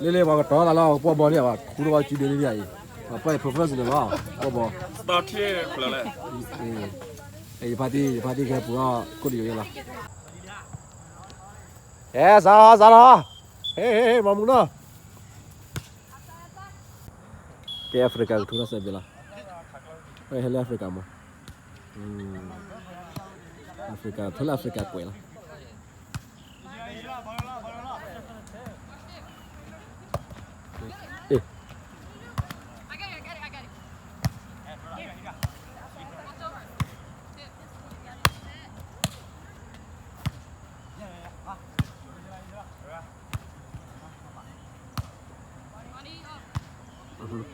လ့လ့ ပှၤကတီၤသးလၢပှၢ်ဘီန့ၣ် ပှၤခူထီၣ်ဘၣ်စုဒ့လံဧါအံၤ, ပှၤ professional လီၤ ပှၢ်ဘီ, ယဖါတံၢ် ယဖါတံၢ်ကဟဲပူၤထီၣ်ကိၣ်တယိာ်ယဲလီၤ, ဟဲစးလီၤစးလီၤ, ဟဲဟဲဟဲ မၤမူနီၤ, ကဲ Africa ကထူထီၣ်စဲးဘ့ၣ်လီၤ, ဟဲလၢ Africa မး, Africa ထူလၢ Africa ကွဲးလီၤ.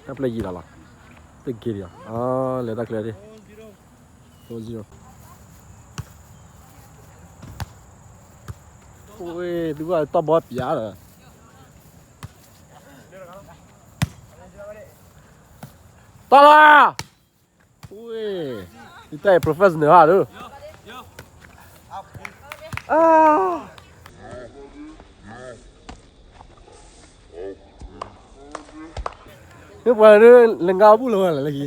တၢ်ပျဲယံာ်လီၤလီၤ, တဂ့ၤဒံးလီၤ, လဲၤတၢ်ကျဲဒံး, four zero, ဝ့ၢ်သုဘၣ်တၢ်ဘီပျးဒီး, တၢ်လီၤ, ဝ့ၢ်, တၢ်အံၤ professional ဟါဒုး မ့ၢ်ပှၤဒုး လဲၤငါဘူၣ်လီၤဝဲလၢခံ,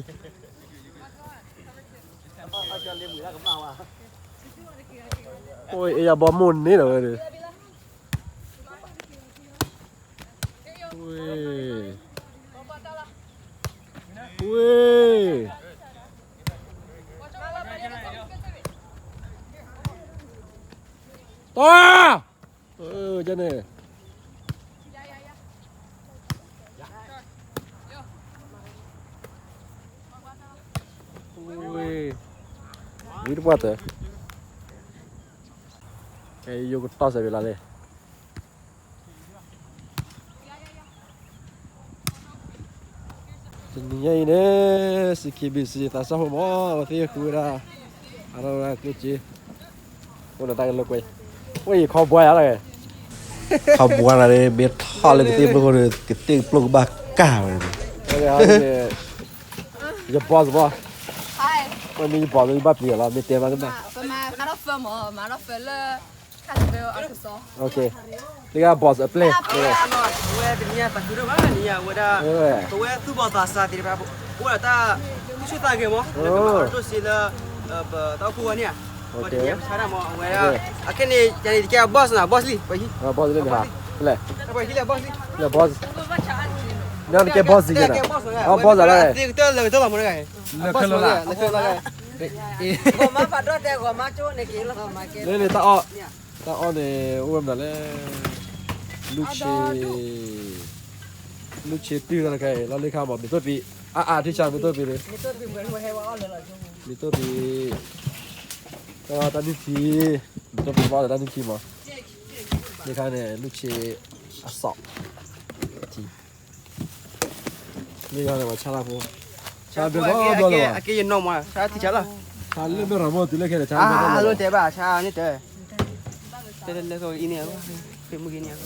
အိၣ်အ့ၣ်ယၤဘီမိၢ်န့ၣ်လီၤဝဲဒုး, ဝ့ၢ်, ဝ့ၢ်, တၢ်, ကန့ၣ် ဝံတပှၢ်တၢၢ်, ကဲ ယိကတီၢ်စဲးဝံၤလီၤလံ, တနံၤညါအံၤန့ၣ် စံးက့ၤဘံၣ်စံး သးစၢ်ဖိမး အဝဲသ့ၣ်ဃုဝဲဒၣ် အဝဲဒၣ်ကျိၣ်စ့ အိၣ်ဒီးတၢ်ကလိာ်ကွဲ, အိၣ်အံၤ ခီဘွါယၤလီၤ, ခီဘွါလီၤန့ၣ် မ့ၢ်ထီၣ်လၢကသ့ၣ်ပျိၢ်ဃိန့ၣ် ကသ့ၣ်ပျိၢ်ကဘၣ်ကၢ်ဝဲန့ၣ်, ယဘီစဘီ, မ့ၢ်ယဘီစဘီ ယဘၣ်ပျံၤအီၤလီၤ မ့ၢ်တဲဘၣ်ကနၣ်, မၤဒီးဖၢမး မၤဒီးဖၢလၢ လၢကဘီစအပျဲၢ်, ဝဲတနံၤညါသးခုဒိၣ်မး နံၤညါဝဲဒၣ် ပဝဲသူၣ်ဘီၣ်သးစၢ်သ့ၣ်တဖၣ် အိၣ်ဒီးတၢ်သူၣ်ဆူၣ်သးဂဲၤမး လၢကမၤအီၤဒိၣ်စ့လၢ ပတၢ်အိၣ်ဖှိၣ်ဝဲန့ၣ်ဧါ, ပတနံၤညါပဆါတၢ်မး အဝဲဒၣ် အခဲန့ၣ် ယၤန့ၣ်တကဲ boss နီၤ boss လံ ပှၤဟံၣ် boss လံ ပှၤဟံၣ်လၢ boss နကဲ boss ကဲ boss လၢ သ့ကတၢၢ်လၢကတၢၢ်လီၤမး လၢခဲလၢာ်လၢ လၢန့ၣ် တၢ်အီၣ် တၢ်အီၣ်န့ၣ် အိၣ်ဝဲမနုၤလဲၣ်, လူၢ်ဆ့, လူၢ်ဆ့တုၢ်လီၤတခါအံၤ လီၤလၢခါမး မ့ၢ်တိၢ်သံ, အါအါထံဆါမ့ၢ်တိၢ်သံန့ၣ်, မ့ၢ်တိၢ်သံ, တၢ်နုၢ်ထံ, မ့ၢ်တိၢ်သံဘၣ်ဒီးတၢ်နုၢ်ထံမး, လၢခါန့ၣ် လူၢ်ဆ့အစီၣ်, ထံ မ့ၢ်ဂ့ၤန့ၣ် ပှၤဆါတၢ်ဖိ, ဆါဘျီဘျီလီၤ, အက့ယနီၢ်မး ဆါထံဆါလီၤ, ဆါလၢမ့ၢ်ရၤမီၢ်တုၤလၢခဲန့ၣ် ဆါလၢမ့ၢ်ရၤမီၢ်, ဆါလၢတဲဘၣ် ဆါန့ၣ်တဲ, တဲလၢလၢအံၤန့ၣ်, ဖဲမုၢ်ဂ့ၤန့ၣ်,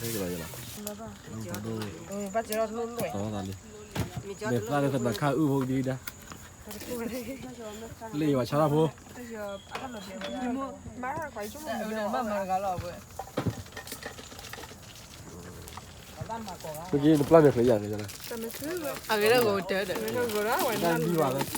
တီသးလံ, မ့ၢ်သးလၢသနၤခါအုၣ်ဖိကဒံကဒါ, လၢယွၤဆါတၢ်ဖိ, မ့ၢ်ဂ့ၤနပျၢ်န့ၣ်ချ့ယၤန့ၣ်, အဂ့ၢ်ဒ် နပျၢ်န့ၣ်ချ့ယၤန့ၣ်, မံဘၣ်, မံဘၣ်ဒ်, ဆ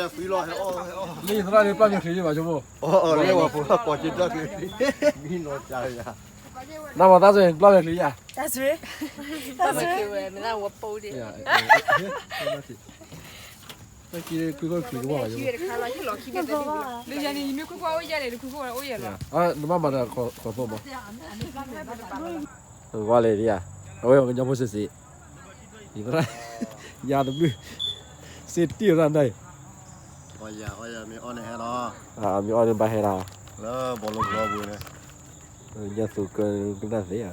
ိကမိၣ်ပျၢ်န့ၣ်ဘၣ်, လၢယသရၣ်န့ၣ်ပျၢ်န့ၣ်ချ့ယၤဘၣ်ဆိကမိၣ်, နမၤသးစ့ၢ် နပျၢ်န့ၣ်ချ့ယၤ, တၢ်စ့ၢ်, တၢ်စ့ၢ်, တၢ်က့ၤခွံခိၣ်ချံကမီၢ်ဘၣ်ယိၣ်, လၢယၤန့ၣ် ယမ့ၢ်ခွံခိၣ်အိၣ်ယဲၢ်န့ၣ် တခွံခိၣ်အိၣ်ယဲၢ်လီၤ, နဘၣ်မၤဒီးခိးသိမး, ဝါလဲၣ်ဒ်ဧါ, အဝဲပှၤကညီဖိစ့ၢ်စ့ၢ်, ယသရၣ်, ယၤတဘျုး, စ့တံၢ်ရၣ်ဒၣ်အံၤ, မ့ၢ်အီၣ်န့ၣ်ဘၣ်ဟဲလီၤ, လၢဘီလိဘီပူၤန့ၣ်, ညၣ်သူကနၣ်သ့ဧါ,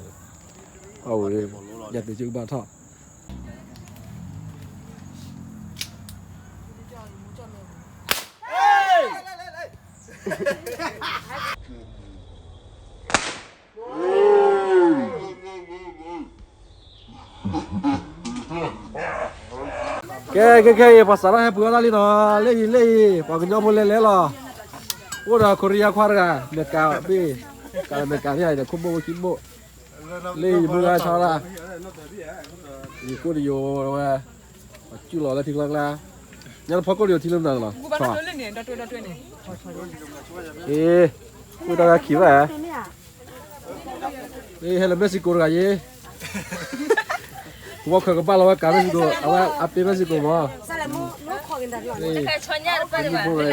အဝဲ, ညၣ်သူကဘၣ်ထီၣ် ကဲ ကဲ ကဲ ခဲအံၤ ပှၤစးထီၣ်ဟဲပှ့ၤအီၣ်တၢ်လံနီၤ, လၢအံၤ လၢအံၤ ပှၤကညီဖိလဲၤလဲၤလီၤ, အိၣ်ဒီးခိရံယါခွါတဂၤ အမဲရကၤဘ့ၣ်, ကးအမဲရကၤန့ၣ် ခိၣ်ဘိၣ်ခံဘိၣ်, လၢအံၤ ယမုၢ်ဂၤဆီဒၣ်, ယကိၣ်တယိာ်ဝဲ, ပှၤကၠူၣ်လီၤလၢထံကျါကျါ, ညါတဖီကိၣ်တယိာ်ထံလၢမနုၤလီၤ, အ့, ဝံၣ်တၢ်ဂၤခံဘၣ်, ဟဲလၢ Mexico တဂၤယ့ၣ်, ကဝီၤခွဲးကဘၣ်လီၤဝဲကး Mexico အဝဲအပ့ၤ Mexico မး, မုၢ်ဘိၣ်ဝဲ,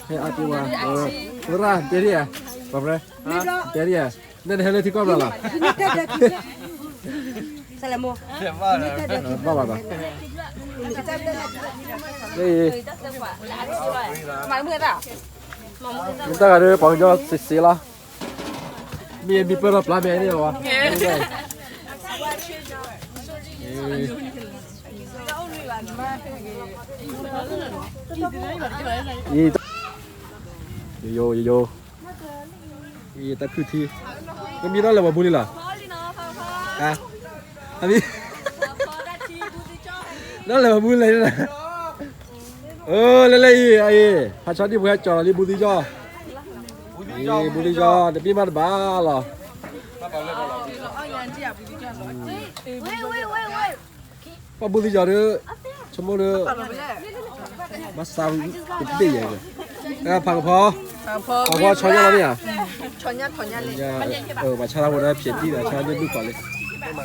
ဟဲအပ့ၤဝဲ, သရၣ်တဲဒ်ဧါ, ပှၤပြဲ, တဲဒ်ဧါ, နဲနဟဲလၢထံကီၢ်ဘၣ်လီၤ, ဘၣ်ဘၣ်ဘၣ်, မ့ၢ်တၢ်ဂၤဒီး ပှၤကညီစ့စ့လီၤ, မ့ၢ်မံပၢၢ်ထီၣ်ပျၢ်မဲာ်န့ၣ်လီၤ, ယိယိယိ, တၢ်ခုၣ်ထံ, မ့ၢ်မံနီၢ်လဲၤဝဲဘူလံလီၤ, နီၢ်လဲၤဝဲဘူလဲၣ်, အၢ လဲၤလဲၤအံၤ အံၤ ဖးဆီဒံၣ်ပှဲၤကၠီၤလီၤလံ ဘူသံကၠီၣ်, အံၤ ဘူသံကၠီၣ် တဘ့ၣ်မးတဘၣ်လီၤ, ပှၤဘူသံကၠီၣ်ဒီး ဆိကမိၣ်ဒီး ဘၣ်ဆါတဘ့ၣ်ယဲၢ်, ဖးကဖီ, ဖးကဖီဆီညၣ်လီၤမ့ၢ်ဧါ, ပှၤဆါတၢ်ဖိဒီးဖျဲးတံၢ်ဒီး ဆီညၣ်ဒုၣ်ကီးလ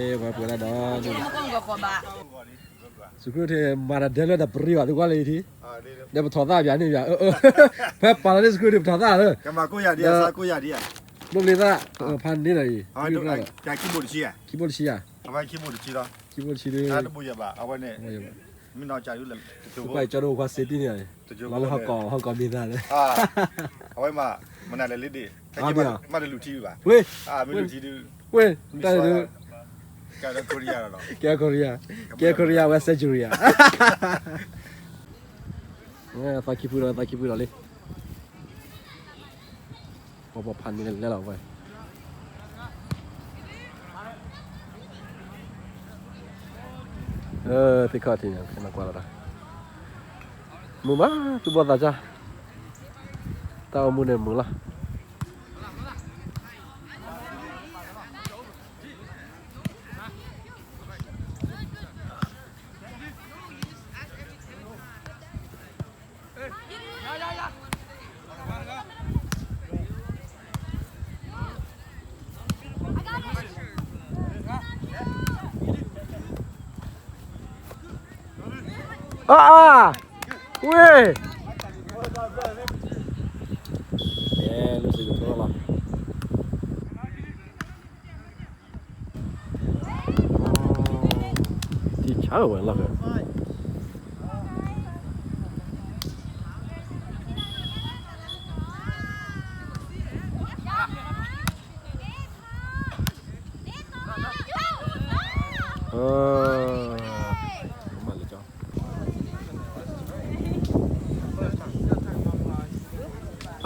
ံ, ပှၤပှဲၤတၢ်ဒီး စူးကရူၢ်ထံ မၤတၢ်ဒဲလၢတၢ်ပရံၤဘၣ် သုကွၢ်လၢယထံ, ဒီးပထီၣ်သၣ်ပၠးန့ၣ်ပၠး, ဖဲပာ်လီၤန့ၣ်စူးကရူၢ်ထံ ပထီၣ်သၣ်လၢ, ဒိးဘျ့သၣ်, ဖးန့ၢ်ဒီးအံၤ, ခံဘိၣ်တဆံဧါ, ခံဘိၣ်တဆံဒီး, သုကွၢ်ကၠီဒိၣ်ခွါစ့တံၢ်န့ၣ်, လီၤလၢဟီၣ်ကီၢ် ဟီၣ်ကီၢ်မံၤသၣ်န့ၣ်, အဝဲမၤ, မနုၤလဲၣ်လံဒ့ၣ်, မၤတလူၤထံဘၣ်, ဝ့ၢ်, မ့ၢ်တလူၤထံဒုး, ဝ့ၢ်, တၢ်ဒုး, ကဲခိရံယါ, ကဲခိရံယါ ဝဲ surgery ဧါ, သးခံဖုဒီး သးခံဖုဒီးလံ, ပှၤပှၤဖးန့ၣ်လဲၤလီၤဝဲ, သ့ၣ်ခီၣ်ထံးန့ၣ် ကနၣ်ကွၢ်လီၤဒီး, မုာ်မး သူၣ်ဘီၣ်သးစၢ်, တၢ်အိၣ်မူန့ၣ်မုာ်လီၤ. အါအါ, ဝ့ၢ်, အဲ လၢစ့ၢ်ကီးထီၣ်လီၤ. ထံဆါဝဲလီၤ.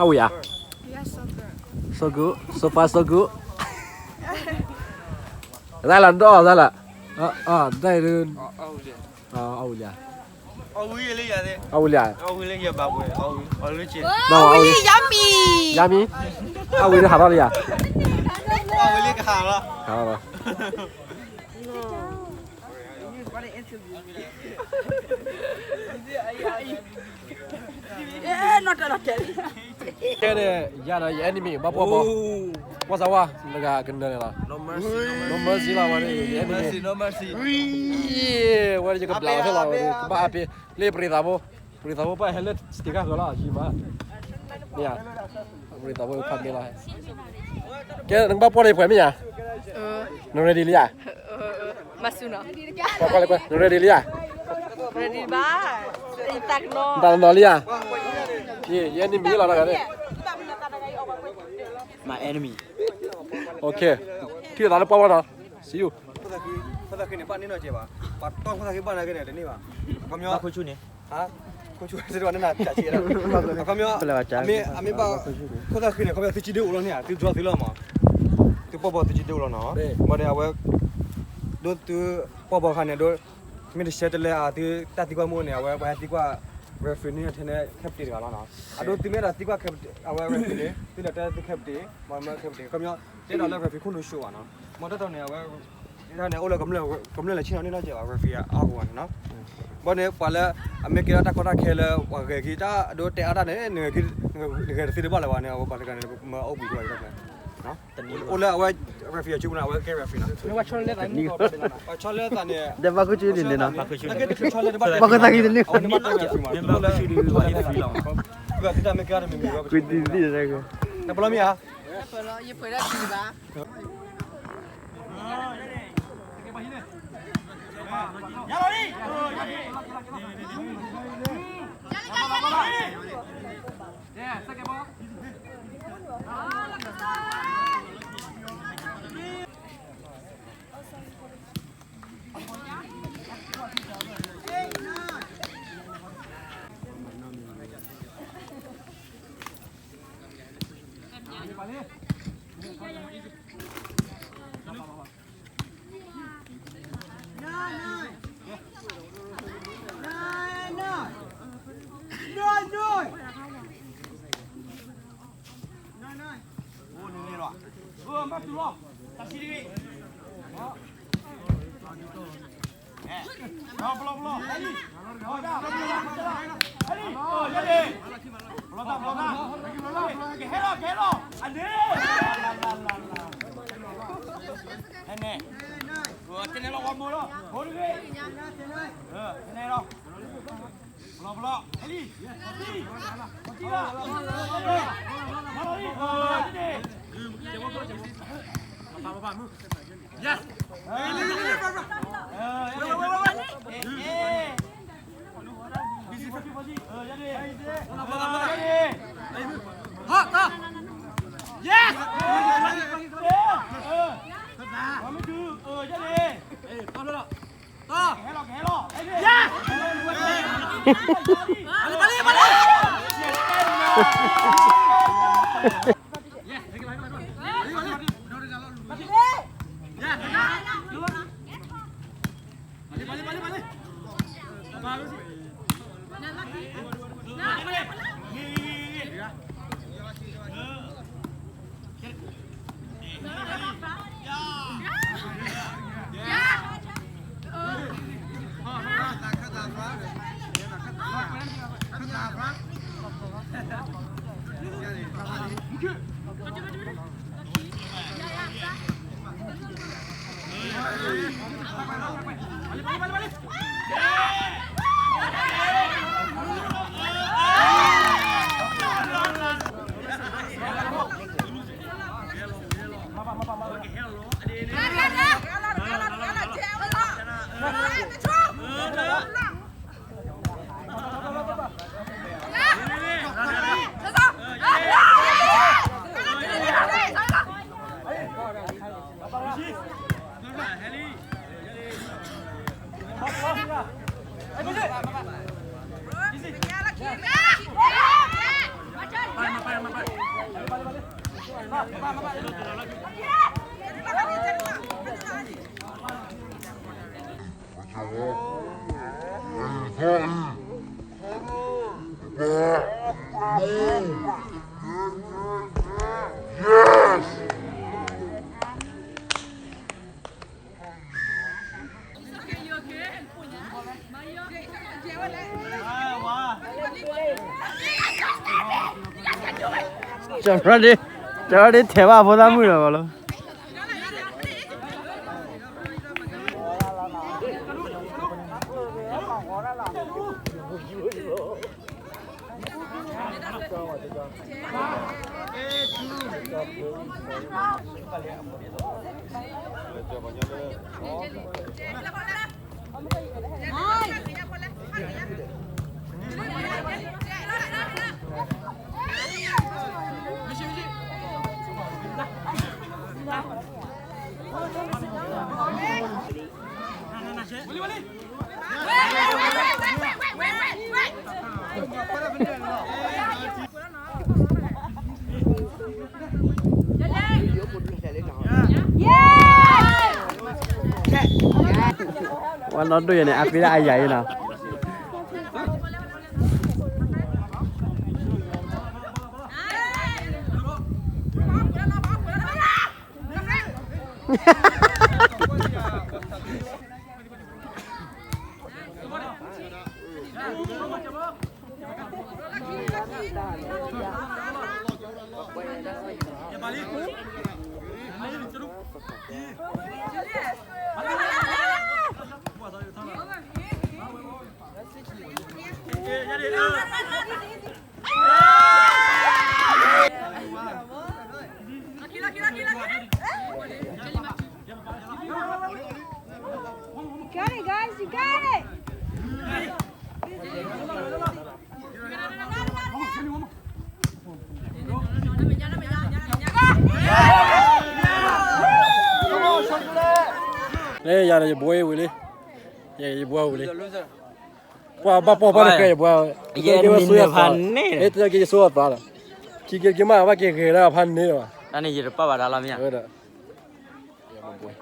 အဝံၤဧါ, so good, so far so good. ဒၣ်လၢဒီးဒၣ်လၢ, ဒၣ်အံၤ, အဝံၤလံ, အဝံၤလံ, yummy, အဝံၤလံဟးထီၣ်လံဧါ, ကဲန့ၣ် ယၤဒီးယ enemy ဘၣ်ပှီၢ်ဘီ, ပှီၢ်စၢ်ဝါ နဂၤကနၢၤန့ၣ်လီၤ, no mercy လီၤဝဲန့ၣ် ယ enemy, ဝဲယကဘျးလီၤထဲလီၤဝဲန့ၣ် ကဘၣ်အါပ့ၤ လၢပရံးသးဖိ, ပရံးသးဖိဘၣ်ဟဲလၢ stage ဃၢၤလီၤ ယံၤမး, မ့ၢ်ဧါ, ပရံးသးဖိဖးန့ၣ်လီၤ, ကဲ နကဘၣ်ပှီၢ်န့ၣ်ပှဲၤမ့ၢ်ဧါ, န ready လံဧါ, န ready လံဧါ, နတၢ်နီၤလံဧါ, ယ enemy လီၤတဂၤန့ၣ်, my enemy, okay, ထံၣ်သးလၢပှီၢ်ဝဲနီၤ, see you. ဖိသၣ်ဃံန့ၣ် ဘၣ်န့ၢ်နီၢ်ကဲဘၣ်, ပှၤတီၢ်ဖိသၣ်ဃံဘၣ်နာ်က့န့ၣ် တန့ၢ်ဘၣ်, ခီပညီ ဘၣ်ခိၣ်ဆူၣ်န့ၣ် ဟါ, ခိၣ်ဆူၣ်တဝဲန့ၣ်နၤ တၢ်ဆံးဒီး, အခီပညီ, အမ့ၢ်, အမ့ၢ်ဘၣ်, ခိၣ်သၣ်ဃံန့ၣ် အခီပညီသုကၠံဒ့အိၣ်လီၤန့ၣ်ဧါ, သုကၠီသ့လီၤမး, သုပီၢ်ဘီၣ်သုကၠံဒ့အိၣ်လီၤနီၤ, ဘၣ်ဒီးအဝဲ, ဒိသုပီၢ်ဘီၣ်ခါန့ၣ်ဒိ, မ့ၢ်တဆဲတလဲအသုတၢ်သံကွၢ်မ့ၢ်န့ၣ် အဝဲပှၤဟဲသံကွၢ် referee န့ၣ်ထဲန့ၣ် captain တဂၤလီၤနီၤ, အဒိသုမ့ၢ်ဒၣ်သံကွၢ် အဝဲ referee န့ၣ် သုလဲၤတဲသု captain, မ့ၢ် captain ခီပညီ, တဲဒၣ်လၢ referee ခိၣ်နူာ်ဆိဘၣ်နီၤ, မ့ၢ်တၢ်တီန့ၣ် အဝဲ န့ၣ်အိၣ်လၢ ကမျၢၢ်လဲၤဆ့ၣ်နီၤန့ၢ်နီၢ်ကဲဘၣ် referee အါဂီၢ်ဘၣ်န့ၣ်နီၤ, ဘၣ်န့ၣ် ပှၤလၢ အမ့ၢ်ကဲထီၣ်တၢ်ကီတၢ်ခဲလၢ ပှၤဂဲၤက့ၤတၢ်အဒိတဲအါတၢ်န့ၣ် နဂဲၤတသ့တဘၣ်လၢၤဘၣ်န့ၣ် အဝဲပှၤတဂၤန့ၣ် မၤအိၣ်ဘှံးကဲဘၣ်, အိၣ်လၢအဝဲ referee အစုပူၤန့ၣ် အဝဲကဲ referee နီၤ, ပှၤဆီလၢသးန့ၣ်, ပှၤဆီလၢသးန့ၣ်, ဘၣ်ဃုသးကံတန့ၢ်နီၤ, ဘၣ်ဃုသးကံတန့ၢ်, တဘျီမ့ၢ်ဧါ, ယပှဲၤဒၣ်တဘၣ်.ကၠီၤရၣ်ဒ့, ကၠီၤရၣ်ဒ့ထဲးဘၣ်ဖိသၣ်မုၣ်လီၤလီၤ. ပှၤနီၢ်ဒိၣ်ယဲန့ၣ် အပ့ၤဒၣ်အယၤအံၤနီၤ. You got it, guys. You got it. Ê, yă, yă bwoi wili. Yă, yă bwoi wili. Pua ba pua ba ke yă bwoi. Yă ni ne pha ne. Ê, tơ ke yă sô ta la. Ki ke ke ma ba ke ke la pha ne la. Nani yă pa ba da la mia. Ê, da. Yă bwoi.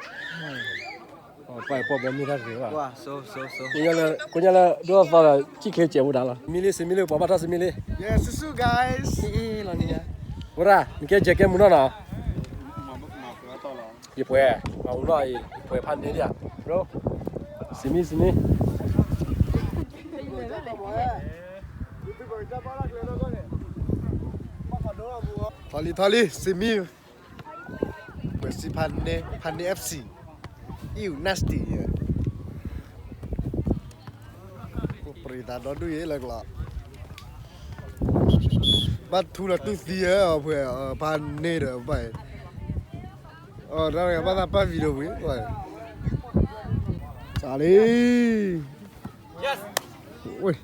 Ê, pa pa ba mi da ke ba. Wa, so, so, so. Ku nya la, ku nya la, do fa la, ki ke che bu da la. Mi li, si mi li, pa ba ta si mi li. Yeah, su su, guys. Ê, ê, la ni ya. Ora, ni ke che ke mu na na. ယပှဲၤ မၤဝံၤလီၤအံၤ ယပှဲၤဖးန့ၢ်ဒံးဧါ bro စံမံစံမံ ထီၣ်လံထီၣ်လံ စံမံ ပှဲၤစံဖးန့ၢ် ဖးန့ၢ် FC အံၤ nasty ယဲ ပရံသးဒီဒူၣ်ယဲလၢကျီ ဘၣ်ထူလီၤတူၢ်သံဧၢ အီၤဖှဲး ဖးန့ၢ်ဒီးဘၣ် အီၤ တၢ်ဘၣ်သးပၢ် video ဝံၤ စးလံ ဝ့ၢ်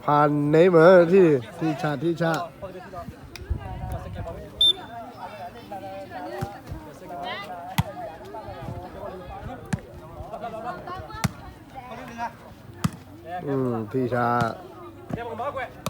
ဖးန့ၢ်မး ထံၣ် ထံၣ်ဆး ထံၣ်ဆး ထံၣ်ဆး အိၣ် ထံၣ်ဆး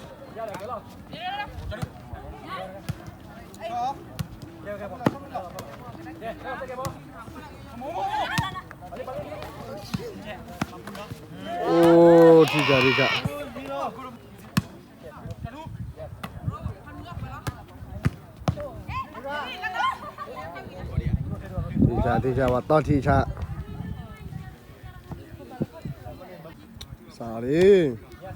ထံၣ်ဆး ထံၣ်ဆး ထံၣ်ဆး ပှၤတီၢ်ထံၣ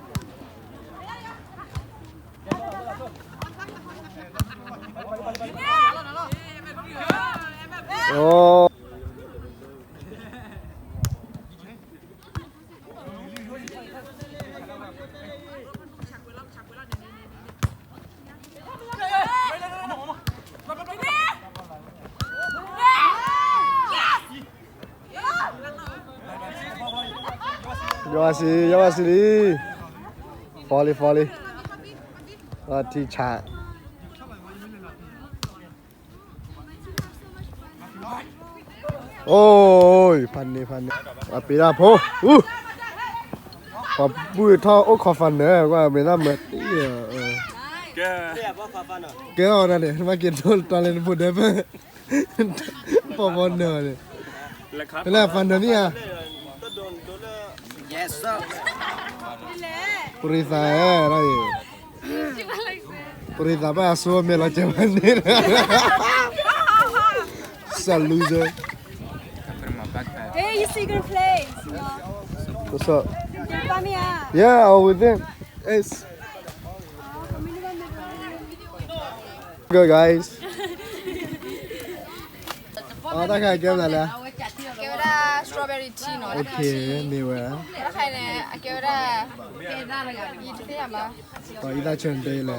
်ဆး စးလံ ထံၣ်ဆး အိၣ် ယွၤစံ ယွၤစံလံ folly folly ထံၣ်ဆး အိၣ် ဖးန့ၢ် ဖးန့ၢ် ပှၤပ့ၤဒၣ်ဖိ အူ ပှၤပုၢ်ထီၣ်အိၣ် ခီ final ကွၢ် မ့ၢ်ဒၣ်မၤတံၢ် ကဲအီၤဒၣ်န့ၣ် မၤက့ၤဒိၣ်တၢ်လဲၤတဖိဒဲးဖဲ ပီၤပီၤနၢၤန့ၣ် ဖဲလဲၣ် final မ့ၢ်ဧါ ပရံသးဧၢ တၢ်အံၤ ပရံသးဘၣ်အစိမဲာ်လီၤကဲမးန့ၣ် Such loser. Hey, you see, gonna play. What's up? Did you buy me a? Yeah, I was with them. It's good, guys. အတၢ်ခါကဲဝဲဒၣ်လဲၣ် ကဲဝဲဒၣ် strawberry tea နီၤ okay မ့ၢ်ဝဲ တၢ်ခါန့ၣ် အကဲဝဲဒၣ် ယတသ့ၣ်ညါဘၣ် အံသၣ်ဆၢန့ၣ်တဲလဲၣ် အံ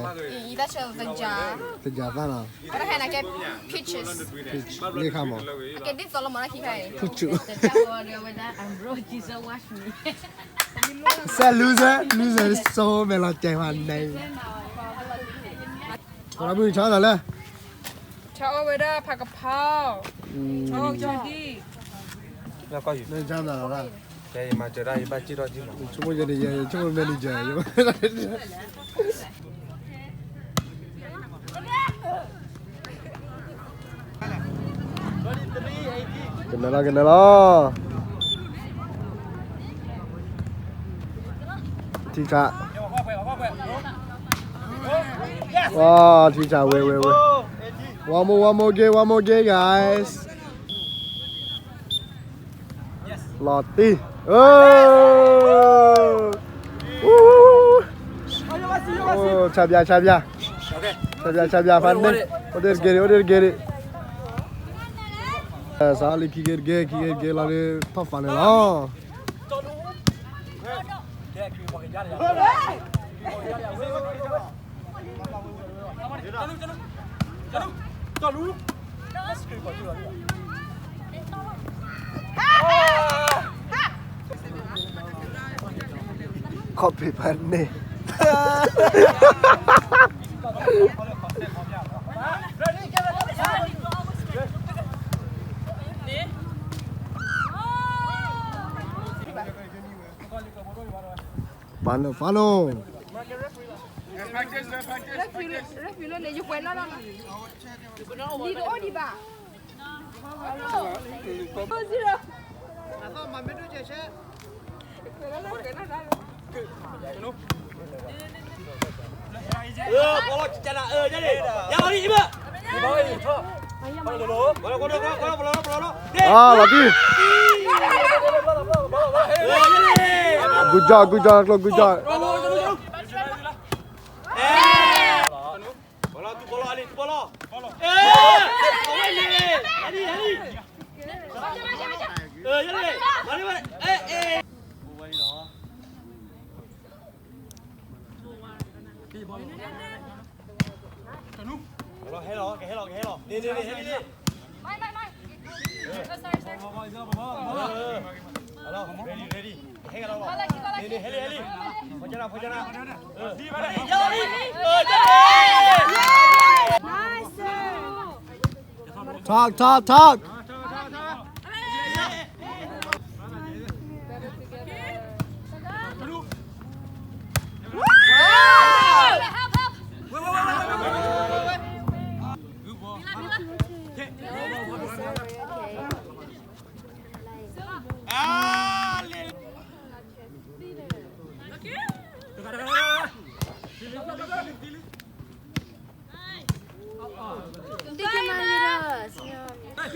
သၣ်ဆၢသ့ၣ်ညါ သ့ၣ်ညါသၣ်နီၤ တၢ်ခါန့ၣ် အကဲ peaches လ့ၣ်ခါမး အကဲဒ်သိးလီၤမး တၢ်ခံခါအံၤ ဖုၣ်စူၣ် Such loser, loser စိမဲာ်လီၤကဲမးန့ၣ် ပှၤမုၢ်ဆါတၢ်လဲၣ် ဆါအိၣ်ဝဲဒၣ်ဖးကဖီ ဆါအိၣ်ကၠီဒံ မ့ၢ်ဆါတၢ်လီၤ ဆိကမိၣ်ယဲန့ၣ် ယဆိကမိၣ် manager ယ မ့ၢ် manager ယ မ့ၢ် ကနၢၤလီၤ ကနၢၤလီၤ ထံဆး ဝါ ထံဆး ဝဲ ဝဲ ဝဲ one more, one more game, one more game, guys. လီၤတံၢ် အိၣ် အိၣ် ဆါဘျါ ဆါဘျါ ဆါဘျါ ဆါဘျါ ဖးန့ၣ် အိၣ်ဒ့ၣ်တက့ၢ် အိၣ်ဒ့ၣ်တက့ၢ် စးလံခံက့တက့ၢ် ခံက့တက့ၢ် လီၤဒ်ထီၣ်ဖးန့ၣ်လီၤ ခီၣ်ဖံးဖးန့ၣ် ဖးန့ၣ် ဖးန့ၣ် လီၤတံၢ် Good job, good job, good job. ဟဲလီၤ ကဟဲလီၤ ကဟဲလီၤ န့ၣ် န့ၣ် န့ၣ် ဟဲလီၤ ready, ready. ဟဲလီၤ န့ၣ် န့ၣ် ဟဲလီၤ ဟဲလီၤ ဖီကနၣ် ဖီကနၣ် Talk, talk, talk.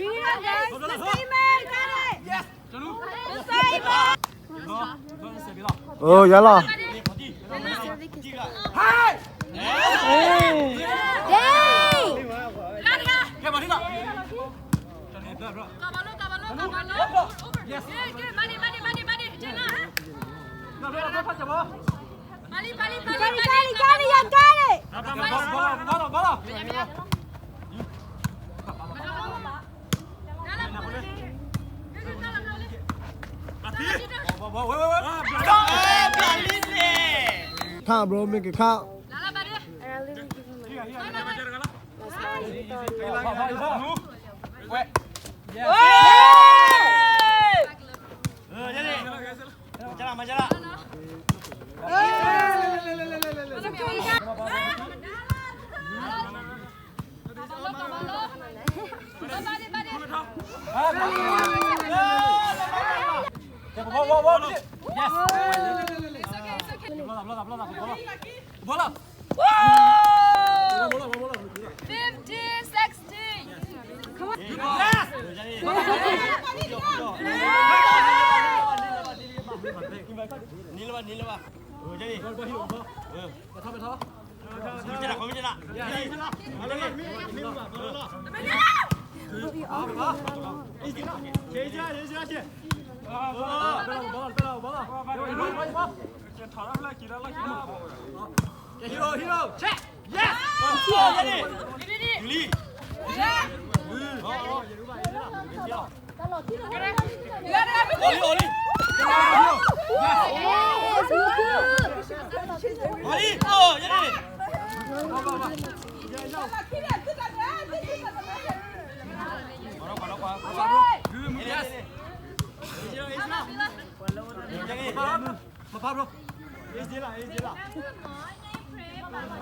Bring it up, guys. Let's go. Yes. Oh, yeah, lah. Hey! Hey! Yes. Hey, good. Buddy, buddy, buddy, buddy. Jenna, huh? Buddy, buddy, buddy, buddy. Got it, got it, got it, yeah, got it. Count, bro, make it count. Fifteen sixteen. Hero, hero, check. Yes. Oli, Oli. Oli, oh, yeah. Yes. Yes. Mă, Pablo. Ești de la, ești de la.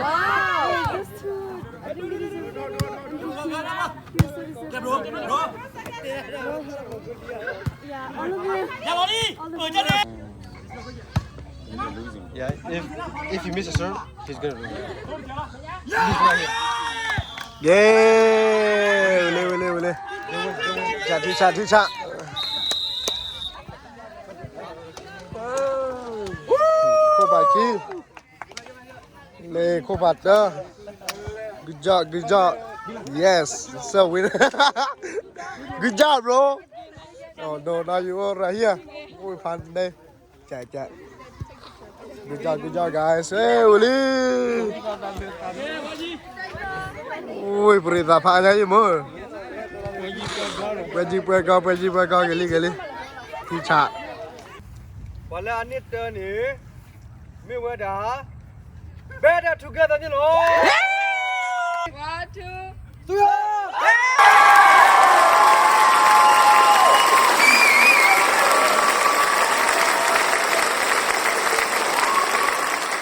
Wow, those two. I think it is a Yeah, all of them. All of them. Yeah, if if you miss a serve, he's gonna lose. He's right here. Yeah, ဝံၤလံ ဝံၤလံ ဝံၤလံ ထံဆး ထံဆး ထံဆး ခိၣ်ဖးခံ လၢခိၣ်ဖးတၢ Good job, good job. Yes, so win. Good job, bro. Oh no, now you all right here. Good job, good job, guys. ဟဲ ဝံၤလံ အိၣ် ပရံသးဖးညါယမ့ၢ် ပှဲၤကံပှဲၤကီ ပှဲၤကံပှဲၤကီ ကလံၤ ကလံၤ ထံဆး ပှၤလၢအနံၣ်တၢန့ၣ် မ့ၢ်ဝဲဒၣ် Better Together န့ၣ်လီၤ. One, two, three.